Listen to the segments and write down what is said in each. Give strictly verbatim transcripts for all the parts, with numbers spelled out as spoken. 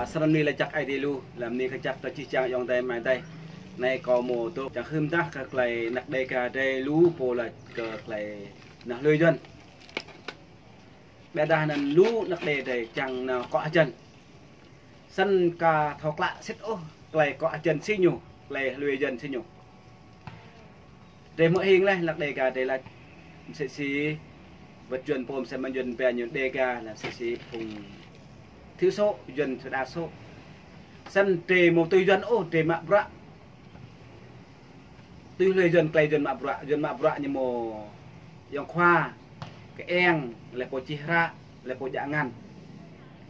Snăn anei lač jăk Aê Diê lu, leh anăn kjăp kơ jih jang ayŏng adei amai adei. Anei kâo mâo dôk čiăng hưn mdah kơ klei anak Đêga drei lu pô lač kơ klei anak hluê Yuăn. Ƀiădah anăn lu anak Đê drei čiăng nao kŏ hjăn. Snăn ka thâo klă sĭt ôh klei kŏ hjăn si ñu, klei hluê Yuăn si ñu. Drei hmư̆ hing leh anak Đêga drei lač msĕ si wăt Yuăn pô msĕ mơ̆ng Yuăn pia ñu Đêga leh msĕ si phung thiểu số, Yuăn thiểu đa số. Snăn drei amâo tui Yuăn ôh, drei mă bruă. Tui hluê Yuăn, klei Yuăn mă bruă, Yuăn mă bruă ñu mâo ayŏng khua, kơ êng, leh pô čih hră, leh pô djă ngăn.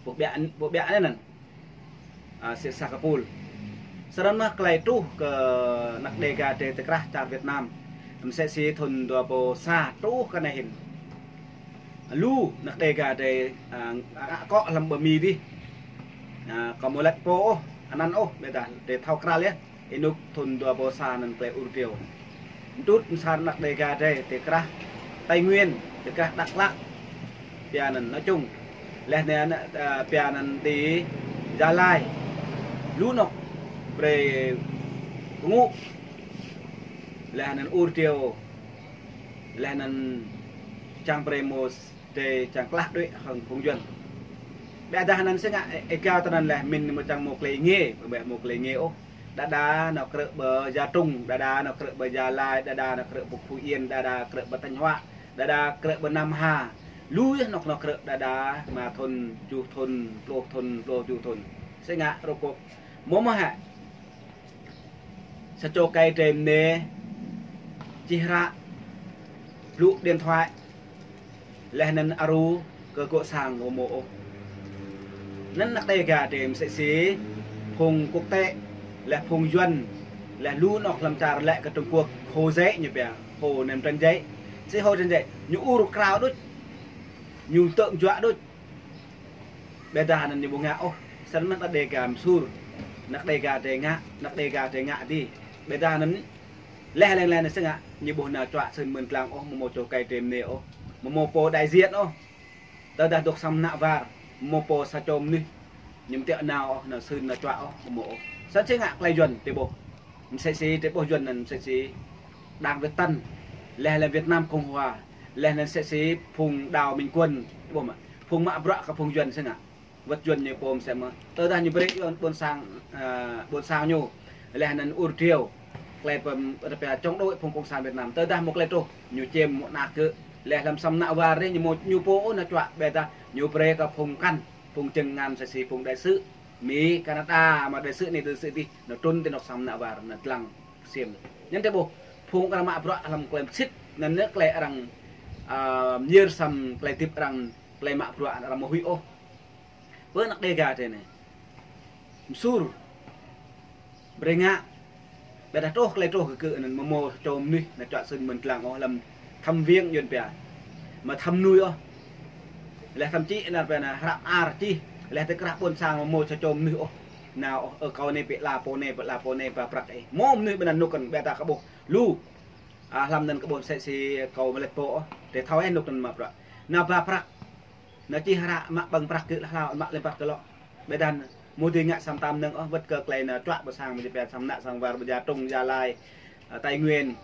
Pô ƀiă, pô ƀiă anei anăn. A, sĭt sa kơ pul. Snăn mơh klei truh kơ anak Đêga drei ti krah čar Việt Nam. Msĕ si thŭn dua êbâo sa truh kơ anei hĭn. Lu anak Đêga drei, a, ngă kŏ hlăm ƀơ Mi dih. A, kâo amâo lač pô ôh, anăn ôh, ƀiădah drei thâo kral yơh. Ênuk thŭn dua êbâo sa anăn klei ur driâo. Mtrŭt msar anak Đêga drei ti krah Tây Nguyên, ti krah Dak Lak. Pia anăn nói chung. Leh anăn, a, pia anăn ti Gia Lai. Lu anôk brei kngŭ. Leh anăn ur driâo. Leh anăn čiăng brei mâo drei čiăng klah đuĕ hŏng phung Yuăn. Ƀiădah anăn si ngă, ê, êgao tinăn leh mĭn mâo čiăng mâo klei êngiê, ƀiădah mâo klei êngiê ôh. Đa đa nao krư̆ ƀơ Gia Trung, đa đa nao krư̆ ƀơ Gia Lai, đa đa nao krư̆ ƀơ Phú Yên, đa đa krư̆ ƀơ Thanh Hóa, đa đa krư̆ ƀơ Nam Hà. Lu yơh anôk nao krư̆ đa đa, êma thŭn, kjuh thŭn, pluh thŭn, pluh kjuh thŭn. Si ngă rôk kôk. Mâo mơh hĕ. Sa čô êkei drei mnê, čih hră, blŭ điện thoại, leh anăn aru kơ gŏ sang amâo mâo ôh. Anăn anak Đêga drei msĕ si phung quốc tế, leh phung Yuăn, leh lu anôk hlăm čar lĕ kơ Trung Quốc, hồ dạy ñu pia, hồ nem trăn dạy. Si hồ trăn dạy, ñu ur krao đuč, ñu tơ̆ juă đuč. Ƀiădah anăn ñu ƀu ngă ôh, snăn mơh anak Đêga msur, anak Đêga drei ngă, anak Đêga drei ngă dih. Ƀiădah anăn leh leh leh anăn si ngă, ñu ƀuh nao čuă sưn mưn dlăng ôh, amâo mâo čô êkei drei mnê ôh, amâo mâo pô đại diện ôh. Tơdah dôk sang mnă war, amâo mâo pô sa čô mnuih, ñu mtiŏ nao ôh, nao sưn nao čuă ôh, amâo mâo ôh. Snăn si ngă klei Yuăn drei ƀuh. Msĕ si drei ƀuh Yuăn anăn msĕ si Đảng Việt Tân, leh leh Việt Nam Cộng Hòa, leh anăn msĕ si phung Đào Minh Quân, drei ƀuh mơh. Phung mă bruă kơ phung Yuăn si ngă. Wăt Yuăn ñu pô msĕ mơh. Tơdah ñu brei Yuăn ƀuôn sang, a, ƀuôn sang ñu. Leh anăn ur driâo. Klei pơm, rơpia chống đối phung cộng sản Việt Nam. Tơdah mâo klei truh, ñu čem mâo anak gơ̆. Leh hlăm sang mnă war dih ñu mâo ñu pô ôh nao čuă ƀiădah ñu brei kơ phung mkăn, phung jơ̆ng ngăn msĕ si phung đại sứ Mi, Canada, mă đại sứ anei đại sứ dih, nao trŭn ti anôk sang mnă war, nao dlăng ksiêm. Anăn drei ƀuh, phung arăng mă bruă hlăm klei sĭt, anăn yơh klei arăng, a, myơr sang klei hdĭp arăng, klei mă bruă arăng amâo huĭ ôh. Pơ anak Đêga drei anei. Msur. Brei ngă. Ƀiădah truh klei truh kơ gơ̆ anăn amâo mâo sa čô mnuih nao čuă sưn mưn dlăng ôh hlăm thăm viếng Yuăn pia. Amâo thăm nuôi ôh. Leh thăm čih nao pia nao hră mơar čih. Leh ti krah ƀuôn sang amâo mâo sa čô mnuih ôh. Nao ôh, ơ, kâo anei bi ala pô anei, bi ala pô anei, ba prăk ih. Mâo mnuih ƀiădah anăn ênuk anăn ƀiădah kâo ƀuh. Lu. A, hlăm anăn kâo ƀuh msĕ si kâo amâo lač pô ôh. Drei thâo ênuk anăn mă bruă. Nao ba prăk. Nao čih hră mă ƀơ̆ng prăk gơ̆ leh hlâo, mă leh prăk gơ̆ lŏ. Ƀiădah mâo dưi ngă sa mta mnơ̆ng ôh, wăt kơ klei nao čuă ƀơ sang, mâo pia sang mnă sang war, ƀơ Gia Trung, Gia Lai, a, Tây Nguyên,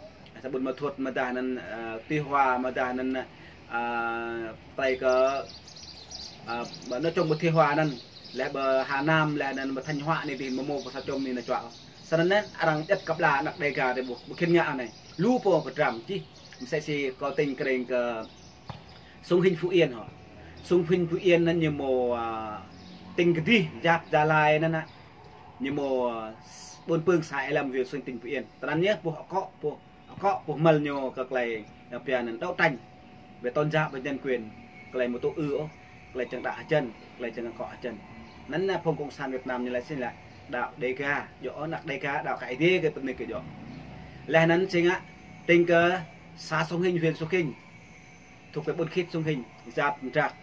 sa ƀuôn Ma Thuột, amâodah anăn, a, Tuy Hòa, amâodah anăn, a, klei kơ, a, ƀơ nói chung ƀơ Tuy Hòa anăn, leh ƀơ Hà Nam, leh anăn ƀơ Thanh Hóa anei dih amâo mâo pô sa čô mnuih nao čuă ôh. Snăn anăn arăng djăt kăp ala anak Đêga drei ƀuh, ƀu khĭn ngă anei. Lu pô pơdram čih, msĕ si kâo tĭng krĭng kơ Sông Hinh Phú Yên hŏ. Sông Hinh Phú Yên anăn ñu mâo, a, tĭng kdih, jăk Gia Lai anăn, a, ñu mâo, a, ƀuôn Pưng xã Ea Lâm huyện Sông Hinh tỉnh Phú Yên. Tinăn ñu pô akŏ, pô akŏ, pô măl ñu kơ klei, a, pia anăn đấu tranh về tôn giáo và nhân quyền, klei amâo tŭ ư ôh, klei čiăng đăo hjăn, klei čiăng akŏ hjăn. Anăn, a, phung cộng sản Việt Nam ñu lač si lač đăo Đêga, djŏ anak Đêga đăo kơ Aê Diê kơ pơnik kơ djŏ. Leh anăn si ngă, tĭng kơ xã Sông Hinh huyện Sông Hinh. Thuộc về ƀuôn Khit Sông Hinh, jăk mdrak.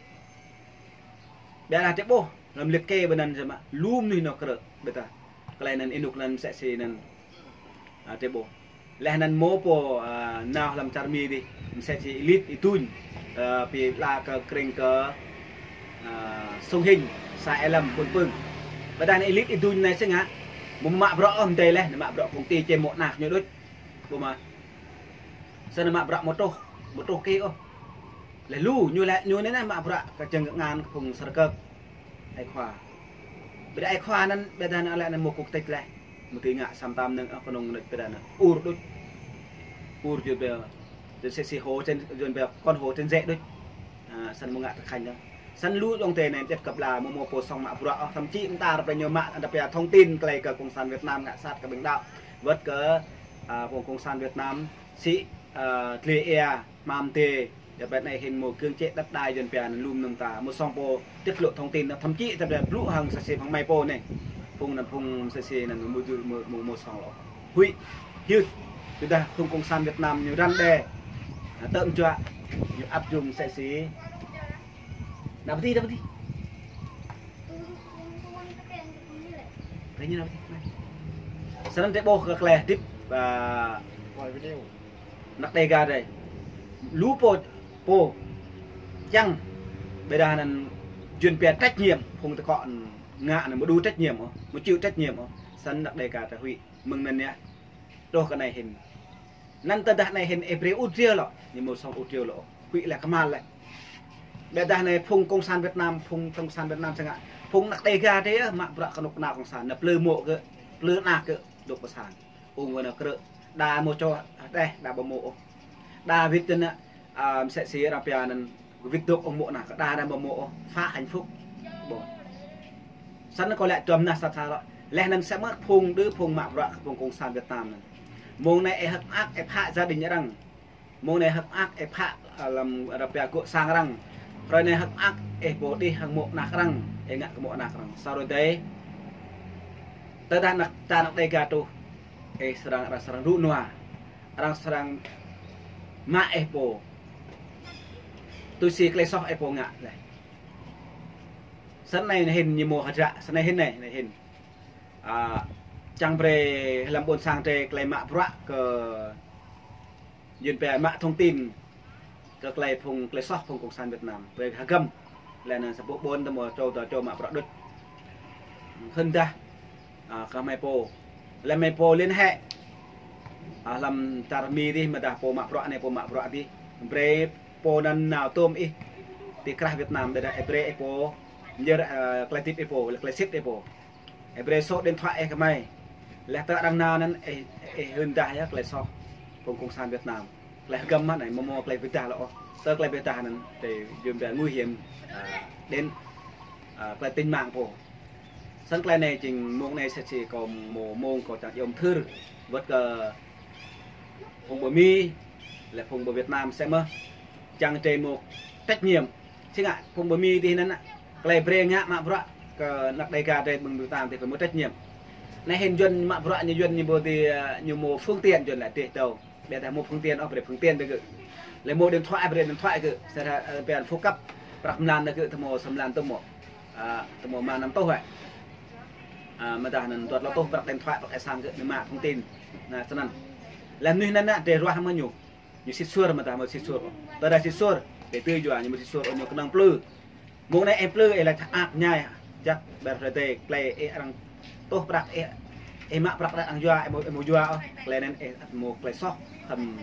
Ƀiădah drei ƀuh, hlăm liệt kê ƀơ anăn si mă, lu mnuih nao krư̆, ƀiădah. Klei anăn ênuk anăn msĕ si anăn, a, drei ƀuh. Leh anăn mâo pô, a, nao hlăm čar Mi dih, msĕ si Y-Lit Y-Duñ, a, bi ala kơ krĭng kơ, a, Sông Hinh, xã Ea Lâm, ƀuôn Pưng. Ƀiădah anei êlit êduñ anei si ngă. Mâo mă bruă ôh mdei leh, mă bruă phung ti čem mô̆ anak ñu đuč. Ƀuh mơh. Snăn mă bruă mâo truh, mâo truh kơ ôh. Leh lu ñu leh, ñu anei mă bruă kơ jơ̆ng kngan kơ phung srkơk. Ai khua. Ƀiădah ai khua anăn, ƀiădah anăn leh anăn mâo kuk têč leh. Mâo dưi ngă sa mta mnơ̆ng ôh knŏng đuč ƀiădah anăn. Ur đuč. Ur jŭ bia. Jŭ si si hô čen, jŭ bia kon hô čen jĕ đuč. A, snăn mâo ngă tơ khañ dơ̆ng. Snăn lu dŏng tê anei, djăp kăp la, mâo mâo pô sŏng mă bruă ôh, thậm chí mta ră anei ñu mă, đa pia thông tin klei kơ Cộng sản Việt Nam ngă sat kơ ƀĭng đăo. Wăt kơ, a, phung Cộng sản Việt Nam, si, a, dliê êa, hmam dê, ya ƀiădah anei hĭn mâo gương chế đất đai yuăn pia anăn lum nung ta, mâo sŏng pô tiết lộ thông tin, thậm chí ta ƀiă blŭ hŏng sa si hŏng mei pô anei. Phung anăn phung sa si anăn mâo jŭ mâo, mâo, mâo sŏng lŏ. Huĭ, hiu, tơdah phung Cộng sản Việt Nam ñu răn đe, a, tơm juă, ñu áp dụng sa si. Nao pơ ti, nao pơ ti. Kơ ñu nao pơ ti. Snăn drei ƀuh kơ klei hdĭp, a, anak Đêga drei. Lu pô, pô čiăng, ƀiădah anăn yuăn pia trách nhiệm, phung tơkŏ ngă anăn mâo đủ trách nhiệm ôh, mâo chịu trách nhiệm ôh. Snăn anak Đêga drei huĭ, mơ̆ng anăn yơh. Truh kơ anei hĭn. Anăn tơdah anei hĭn ih brei ŭt driâo lŏ, ñu mâo sŏng ŭt driâo lŏ. Huĭ leh kmhal leh. Ƀiădah anei phung Cộng sản Việt Nam, phung Cộng sản Việt Nam si ngă. Phung anak Đêga drei yơh, mă bruă knŭk kna Cộng sản, anăn plư mô̆ gơ̆, plư anak gơ̆, dôk pơ sang. Ung wơ̆t anăn krư̆, đa mâo čô hđeh, đa ƀu mâo ôh. Đa wĭt anăn, a, msĕ si arăng pia anăn, wĭt dôk ung mô̆ anak, đa đa ƀu mâo ôh, phá hạnh phúc. Ƀuh. Snăn kâo lĕ tuôm nah sat sa lŏ. Leh anăn sa mơh phung đơ phung mă bruă kơ phung Cộng sản Việt Nam anăn. Mông anei ih hơ̆k mơak ih phă gia đình arăng. Mông anei hơ̆k mơak ih phă, a, hlăm arăng pia gŏ sang arăng. Hruê anei hơ̆k mơak ih pô đih hŏng mô̆ anak arăng, ih ngă kơ mô̆ anak arăng. Sa hruê dih, tơdah anak, čar anak Đêga truh, ih srăng, arăng srăng rŭ nua. Arăng srăng mă ih pô. Tui si klei soh ih pô ngă leh. Snăn anei hĭn ñu mâo hdră, snăn anei hĭn anei, anei hĭn. A, čiăng brei hlăm ƀuôn sang drei klei mă bruă kơ yuăn pia mă thông tin kơ klei phung, klei soh phung Cộng sản Việt Nam. Brei hgăm. Leh anăn sa boh ƀuôn ta mâo čô, ta čô mă bruă đuč. Hưn dah, a, kơ mei pô. Leh mei pô liên hệ. A, hlăm čar Mi dih mdah pô mă bruă anei, pô mă bruă dih. Brei pô anăn nao tuôm ih ti krah Việt Nam, ƀiădah ih brei ih pô, myơr, a, klei hdĭp ih pô, klei sĭt ih pô. Ih brei số điện thoại ih kơ mei. Leh tơ arăng nao anăn ih, ih hưn dah yơh klei soh phung Cộng sản Việt Nam. Klei hgăm mơh anei, mâo mâo klei bi êdah lŏ ôh. Tơ klei bi êdah anăn, drei yuôm pia nguy hiểm, a, đến, a, klei tính mạng pô. Snăn klei anei jing mông anei sa si kâo mâo mông kâo čiăng iêu mthưr. Wăt kơ phung ƀơ Mi, leh phung ƀơ Việt Nam msĕ mơh. Čiăng drei mâo trách nhiệm. Si ngă phung ƀơ Mi dih anăn, klei brei ngă mă bruă kơ anak Đêga drei ƀơ̆ng ƀơ̆ng tang dih phải mâo trách nhiệm. Anei hĭn yuăn mă bruă ñu yuăn ñu ƀuh dih, ñu mâo phương tiện yuăn leh dih tâo. Ƀiădah mâo phương tiện ôh, brei phương tiện digơ̆. Leh mâo điện thoại, brei điện thoại gơ̆. Sa, ơ, pia phổ cập, prăk mlan digơ̆ tơ mâo sa mlan tơ mâo. A, tơ mâo mlan năm tuh, ơ. A, mdah anăn tuăt lŏ tuh prăk điện thoại, prăk êsăng gơ̆, ñu mă thông tin. Nah, snăn. Leh mnuih anăn, drei ruah mơh ñu. Ñu sĭt suôr mdah mâo sĭt suôr. Tơdah sĭt suôr, drei tui yua ñu mâo sĭt suôr, ñu knŏng plư. Mông anei ih plư, ih lač hơak mñai, jăk ƀiădah hruê dih, klei ih arăng tuh prăk ih, ih mă prăk arăng yua, ih mâo, ih mâo yua ôh, klei anăn ih ăt mâo klei soh, hăm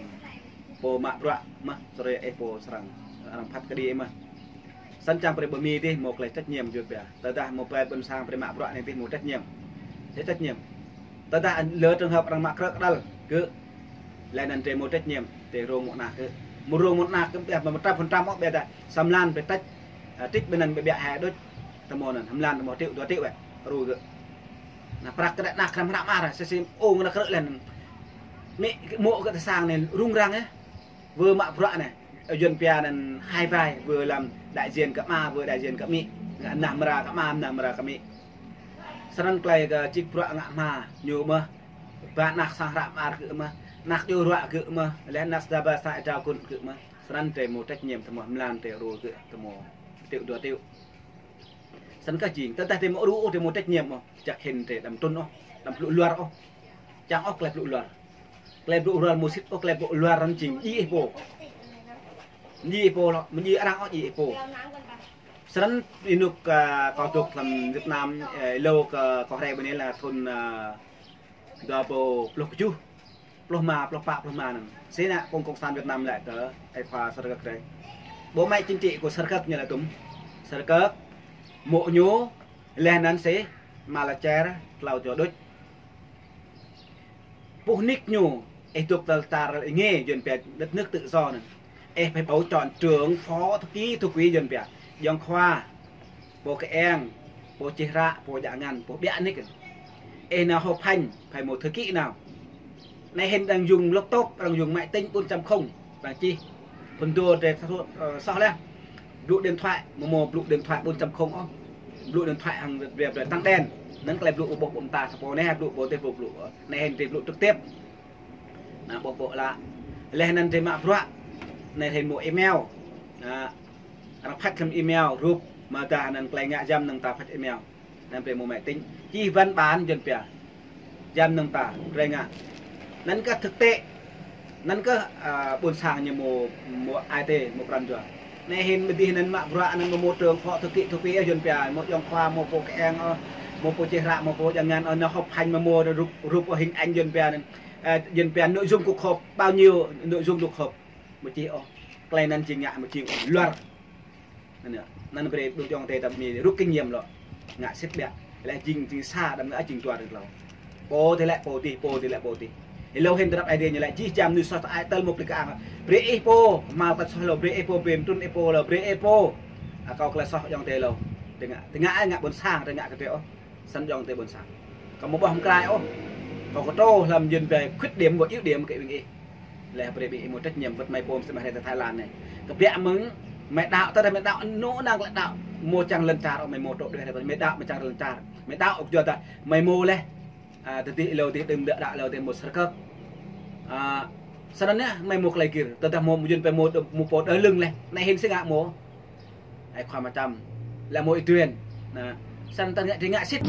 pô mă bruă mơh, srei ih pô srăng, arăng phat kđi ih mơh. Snăn čiăng brei ƀơ Mi dih mâo klei trách nhiệm yuăn pia. Tơdah mâo brei ƀuôn sang brei mă bruă anei dih mâo trách nhiệm. Dih trách nhiệm. Tơdah lơ trường hợp arăng mă krư̆ kđăl gơ̆, leh anăn drei mâo trách nhiệm, drei rông mô̆ anak gơ̆. Mâo rông mô̆ anak gơ̆, ƀiădah mâo một trăm phần trăm ôh, ƀiădah sa mlan brei trách, a, trích ƀiădah anăn ƀiă ƀiă hĕ đuč, tơ mâo anăn, sa mlan tơ mâo triệu, dua triệu, ơ, rông gơ̆. Nah, prăk kơ anak hrăm hră mơar, sa si ung anak krư̆ leh anăn. Mĭ mô̆ gơ̆ tơ sang anei rŭng răng yơh. Wơ mă bruă anei. Yuăn pia anăn hai vai, wơ hlăm đại diện kơ ama, wơ đại diện kơ amĭ. Nah mra kơ ama, nah mra kơ amĭ. Snăn klei kơ čĭk bruă ngă hma, ñu mơh. Ba anak sang hră mơar gơ̆ mơh. Anak djru ruă gơ̆ mơh. Leh anak sdaba sa êa drao kŭn gơ̆ mơh. Snăn drei mâo trách nhiệm tơ mâo mlan drei rông gơ̆ tơ mâo triệu dua triệu. Snăn kơ jing, tơdah drei mâo rông ôh, drei mâo trách nhiệm ôh. Jăk hĭn drei đăm trŭn ôh, đăm blŭ luar ôh. Čiăng ôh klei blŭ luar. Klei blŭ luar mâo sĭt ôh, klei blŭ luar anăn jing djiê ih pô. Djiê ih pô lŏ, mdjiê arăng ôh djiê ih pô. Snăn ênuk, a, kâo dôk hlăm Việt Nam, ơ, êlâo kơ kâo hriê ƀuôn anei leh thŭn, a, dua êbâo pluh kjuh, pluh êma, pluh pă, pluh êma anăn. Si ngă phung cộng sản Việt Nam lĕ kơ, ơ, khua Sơr Kơk drei. Bộ máy chính trị của Sơr Kơk ñu lĕ tŭm. Sơr Kơk, mô̆ ñu, leh anăn si, Ama Lačer, tlâo čô đuč. Puh nik ñu, ih dôk tal tar êngiê yuăn pia đất nước tự do anăn. Ih phải bầu chọn trưởng, phó, thư ký, thư ký yuăn pia. Ayŏng khua, pô kơ eng, pô čih hră, pô djă ngăn, pô ƀiă nik. Ih nao họp hành, phải mâo thư ký nao. Anei hĭn arăng dùng laptop, arăng dùng máy tính bốn chấm không, arăng čih. Phŭn dô drei soh, ơ, soh leh. Blŭ điện thoại, amâo mâo blŭ điện thoại bốn chấm không ôh. Blŭ điện thoại hŏng brei, brei tăng đen. Anăn klei blŭ ƀuh ƀuh mta, sa pô anei blŭ ƀuh tih blŭ blŭ. Anei hĭn drei blŭ trực tiếp. Nă, ƀuh ƀuh lă. Leh anăn drei mă bruă. Anei hĭn mâo email. Nă, arăng phač hlăm email, rup, mdah anăn klei ngă jăm năng ta phač email. Anăn brei mâo máy tính. Čih văn bản yuăn pia. Jăm năng ta, drei ngă. Anăn kơ thực tế. Anăn kơ, a, ƀuôn sang ñu mâo, mâo ai tiê, mâo pran jua. Anei hĭn mdih anăn mă bruă anăn mâo trưởng, phó, thư ký, thư ký, ơ, yuăn pia, mâo ayŏng khua, mâo pô kơ eng, ơ, mâo pô čih hră, mâo pô djă ngăn, ơ, nao họp hành mâo mâo rup, rup, ơ, hình ảnh yuăn pia anăn. Ơ, yuăn pia nội dung cuộc họp, bao nhiêu nội dung cuộc họp. Mâo čih ôh. Klei anăn jing ngă mâo jing ôh, luar. Anăn, anăn brei đuč ayŏng adei ta mĭn rút kinh nghiệm lŏ. Ngă sĭt ƀiă. Leh jing, jing sa đăm ngă jing dua đăm tlâo. Pô ti lĕ pô tih, pô ti lĕ pô tih. Êlâo hĭn tơdah ai tiê ñu lĕ jih jang mnuih soh ai tơl mâo klei kơang. Brei ih pô, mâo klei soh lŏ, brei ih pô, brei mtrŭn ih pô lŏ, brei ih pô. Akâo klei soh ayŏng adei lŏ. Ti ngă, ti ngă ai ngă ƀuôn sang, ti ngă kơ drei ôh. Snăn ayŏng adei ƀuôn sang. Kâo amâo ƀuh mkra ôh. Kâo ktrô hlăm yuăn pia khuyết điểm và ưu điểm kơ ƀing ih. Leh brei ƀing ih mâo trách nhiệm wăt hmei pô msĕ mơh hriê ti Thái Lan anei. Kbiă mơ̆ng, hmei đăo, tơdah hmei đăo, anôk năng klei đăo, mâo čiăng lăn čar, hmei mâo trôk đuĕ hriê, hmei đăo mâo čiăng lăn čar. Hmei đăo kyua dah, hmei mâo leh. A, tơdah êlâo tih đưm đă đăo êlâo tih mâo Sơr Kơk. A, snăn yơh, hmei mâo klei gĭr. Tơdah mâo yuăn pia mâo, mâo pô đơ lưng leh. Anei hĭn si ngă mâo. Ai khua Ama Čăm. Leh mâo Y Duen. Nă, snăn ta ngă, drei ngă sĭt.